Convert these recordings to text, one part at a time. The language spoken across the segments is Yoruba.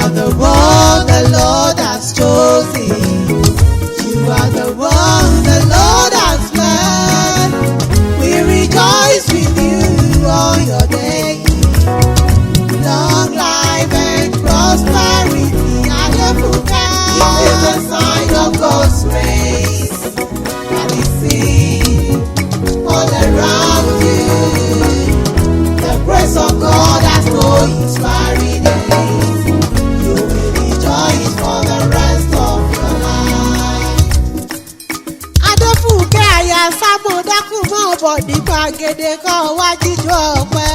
are the one the Lord has chosen. You are the one the Lord has blessed. We rejoice with you on your day. Long life and prosperity. Adefunke. It is a sign of God's grace that is seen all around you. The grace of God has no expiry date. You will rejoice for the rest of your life. Adéfúnkẹ́ aya Sámọ̀, dákun mọ́ bọ̀ ní gbàgede kọ́ wá jíjó ọpẹ́.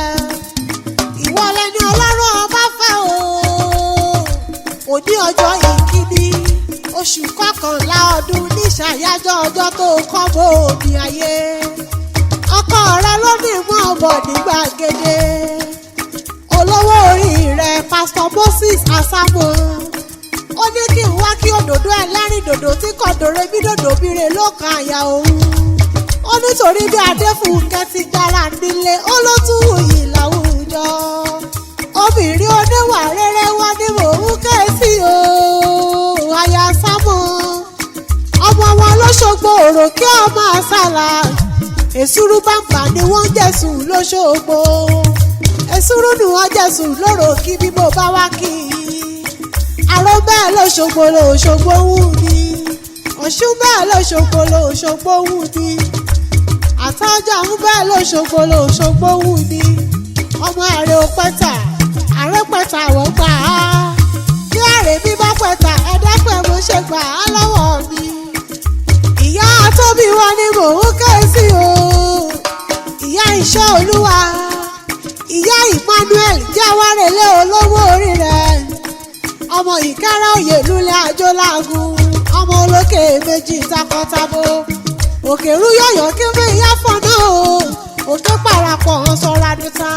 Ìwọ lẹni Ọlọ́run ọba fẹ́ o. Òní ọjọ́ ìkíní oṣù kọkànlá ọdún níṣàyájọ́ ọjọ́ tó kọ́ mọ́ òbí ayé. Ọkọ rẹ ló ní mọ́ bọ̀ ní gbàgede. Olówó orí rẹ, Pásítọ̀ Moses Asámọ̀, ó ní kí n wá kí òdòdó ẹlẹ́rìn dòdò tí kò dòre bí dòdò bíire ló kan àyà òun. Ó nítorí bí Adéfúnkẹ́ ti jára nílé, ó ló tún wuyì láwùjọ. Obìnrin oníwà rere wọn ni mò ń ké sí o. Aya Sámọ̀, ọmọ wọn lọ́ṣogbo, òròkè ọmọ àṣàlà èsúrú bàǹbà ni wọ́n jẹ̀sùn lọ́ṣogbo. Èsúrú ni wọ́n jẹ̀sùn lóró kí bí mo bá wá kí i. Àrò bẹ́ẹ̀ lọ́ṣogbo lọ́ṣogbo wù ní. Ọ̀ṣun bẹ́ẹ̀ lọ́ṣogbo lọ́ṣogbo wù ní. Àtọ́jà ń bẹ́ẹ̀ lọ́ṣogbo lọ́ṣogbo wù ní. Ọmọ àrè òpẹ́tà, àrè pẹ́tà wọ́n gbà á. Bí àrè mi bá pẹ́tà, ẹ̀ẹ́dẹ́gbẹ̀ mo ṣe gbà á lọ́wọ́ mi. Ìyá tóbi wọn ni mò ń ké sí o. Ìyá iṣẹ́ Olúwa, ìyá Emmanuel jáwárẹ̀lẹ̀ olówó orí rẹ̀. Ọmọ Ìkárà òye lulẹ̀ àjọlágùn, ọmọ olókè méjì takọtabo. Òkè rúyọ̀yọ̀ kí mi ìyá fọ̀nà o. Òkè parapọ̀ hàn sọ̀rọ̀ àdúta.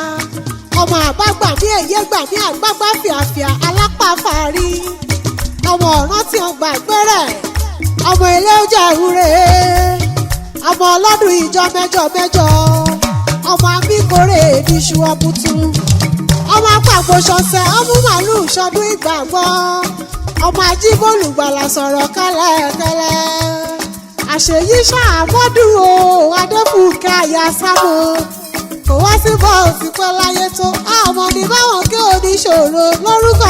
Ọmọ àbágbà mí èyí gbà mí àgbàgbà fìàfìà alápàfàrí. Ọmọ ọ̀ràn tí wọ́n gbàgbẹ́rẹ̀. Ọmọ ilé oúnjẹ ìwúre. Ọmọ ọlọ́dún ìjọ mẹ́jọ mẹ́jọ. Ọmọ amíkórè níṣu ọ̀bùtù. Ọmọ apàgbò ṣọṣẹ, ọmú màlúù ṣọdún ìgbàgbọ́. Ọmọ ajíbólùgbàlà sọ̀rọ̀ kẹ́lẹ́kẹ́lẹ́. Àṣeyí ṣàmọ́dún o, Adéfúnkẹ́ aya Sámọ̀. Kò wá sí bọ́ọ̀sì pẹ́ láyé tó àmọ́ ní báwọn kí oníṣòro lórúkọ.